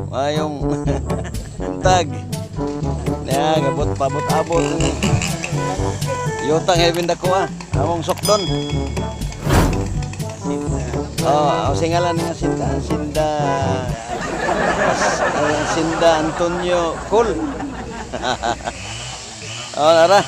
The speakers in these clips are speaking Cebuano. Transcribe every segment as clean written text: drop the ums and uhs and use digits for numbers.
Mayong tag. Na gabot pabot-abot. Yutang heaven dako ah. Among sukdon. Oh, ang singalan nga Sinda, Sinda Sinda Antonio Cool. Oh, nara.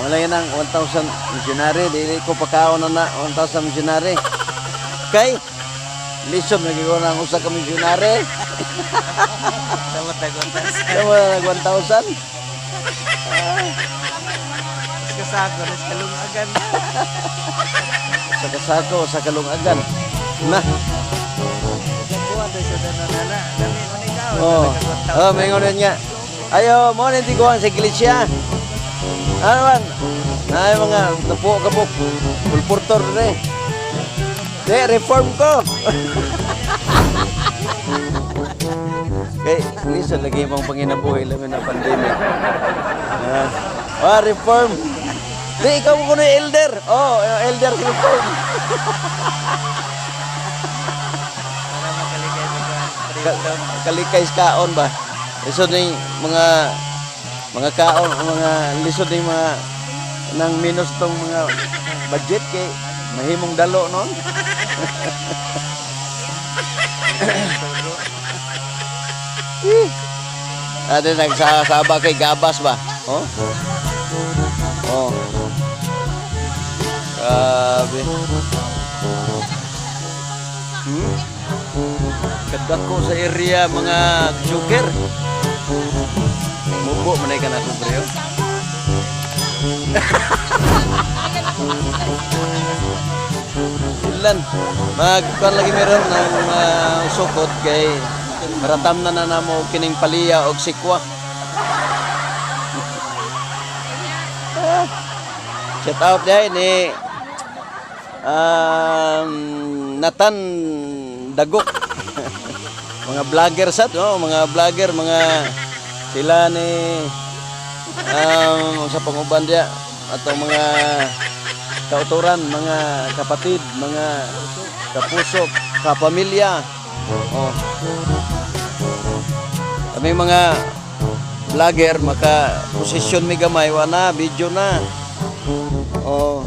Wala yan ang 1,000 missionary. Dili ko pakaon na na 1,000 missionary. Kay, lisod na ko ng usa ka missionary. Samot na guntas. Kaya wala nag 1,000. Mas kasako, mas kalungagan. Sa kasako, sa kalungagan. Na. Sa buwan doon sa dananana. Dami man ikaw. Oh. Oh, may ngonan niya. Ayo, mo ni tiguan sa iglesia. Ano man? Ay mga napuo ka po. Pulportor re. De, reform ko. Kay listen lagi mong panginabuhi labi na pandemic. Ah, ah, reform. Di, ikaw mo kuno yung elder. Oh, elder reform. Para makaligay sa kuwan. Kalikay sa kaon ba? Lisod ni mga mga kaon, mga lisod ni mga nang minus tong mga budget kay mahimong dalo noon. Ate nagsasaba kay Gabas ba? Oh. Oh. Grabe. Kadako sa area mga joker. Mubo man ay kanako pre. Oh. Ilan? Magkuan lagi meron ng sukot kay maratam na na namo kining paliya og sikwa. Shout out dai ni Nathan Dagok. Mga vlogger sad, no? Mga vlogger, mga sila ni sa panguban diya atong mga kauturan, mga kapatid, mga kapuso, kapamilya. Oh. Kami mga vlogger maka posisyon mi gamay wa na video na. Oh.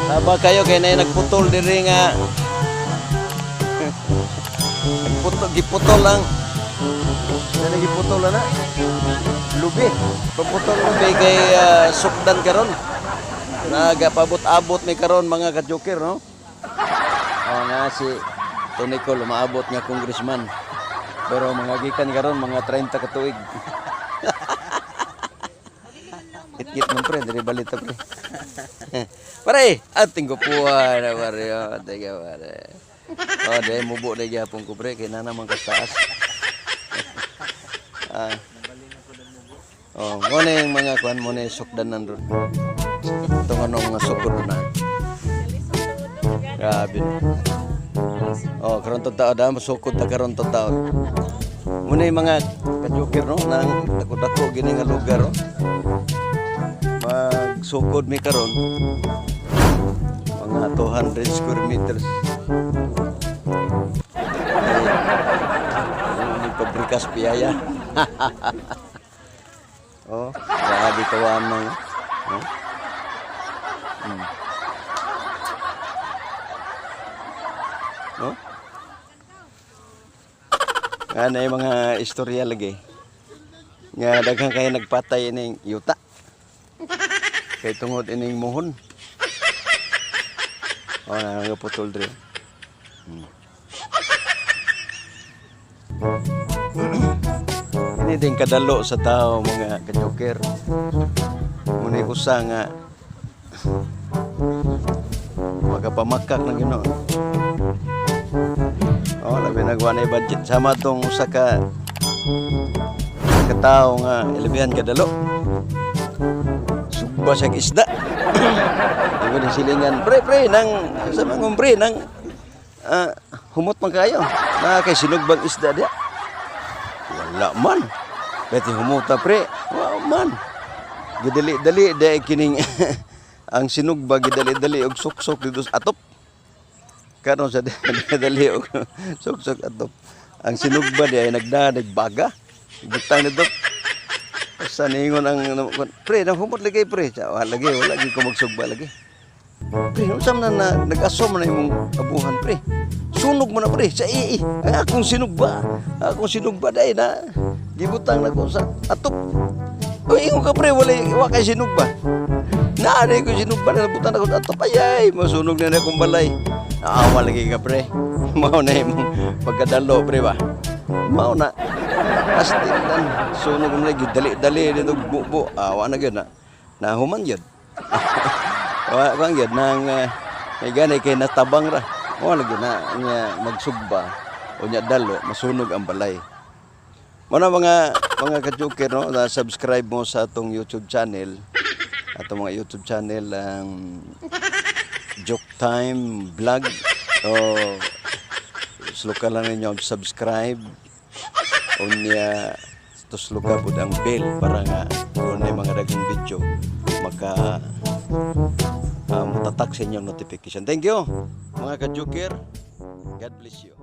Taba kayo kay nay nagputol diri nga. Nagputol, giputol lang. Dili giputol na na. Lubi. Pagputol lubi kay sukdan karon. Nagapabot-abot mi karon mga ka-joker, no? Oh, nga si Tony Cole umaabot nga congressman. Pero mga gikan karon mga 30 ka tuig. Itkit man pre, diri balita pre. Pare, ating kupuan na pare. Oh, teka pare. Oh, dahil mubo na gyapon ko pre, kay nana man kas taas. Ah. Oh, mo na yung mga kuan mo na yung sukdanan ron. Itong ano mga sukod na. Grabe. Oh, karon to taon, ah, masukod ta karon to taon. Muna yung mga kajoker no, nang dako-dako gini nga lugar no. Magsukod mi karon. Mga 200 square meters. Ay, ni pabrikas piyaya. Oh, grabe kawan no. Oh. No? Nga na yung mga istorya lagi. Nga daghan kayo nagpatay ining yuta. Kay tungod ining muhon. Oh, na putol dre. Ini din kadalo sa tao mga kajoker. Muna usa nga magapamakak na Ginoo. Oh, labi nagwa na budget sama tong usa ka katao nga ilabihan kadalo. Sugba siya isda. Ingon ang silingan, pre pre nang sa mga pre nang humot man kayo. Na kay sinugbang isda diya. Wala man. Beti humuta pre. Wa man. Gidali-dali dai kining Ang sinugba gidali-dali og suksok dito sa atop. Karon sa dali og suksok atop. Ang sinugba di ay nagdanig baga. Butang nito. Sa ningon ang pre, nahumot lagi, pre. Sa wala lagi, wala lagi ko magsugba lagi. Pre, unsa man na nag-aso man na imong abuhan, pre? Sunog mo na, pre, sa ii. Ang akong sinugba dai na gibutang na ko sa atop. Uy, ingon ka, pre, wala wa kay sinugba. Naari ko sinugba na butang na ko sa atop. Ay, ay, masunog na na akong balay. Naawa lagi ka, pre. Mao na imong pagkadalo, pre ba? Mao na. Astig dan sunog mo lagi dali-dali dito bubo. Awa na gyud na. Nahuman gyud. Wa kang gyud nang may gani kay natabang ra. Mo lagi na nya magsugba o nya dalo masunog ang balay. Muna mga ka-joker, no, na subscribe mo sa atong YouTube channel. Atong mga YouTube channel ang Joke Time Vlog o tusloka lang ninyo ang subscribe, unya tusloka pud ang bell para nga kung may mga daghang video maka mutatak sa inyong notification. Thank you, mga ka-joker. God bless you.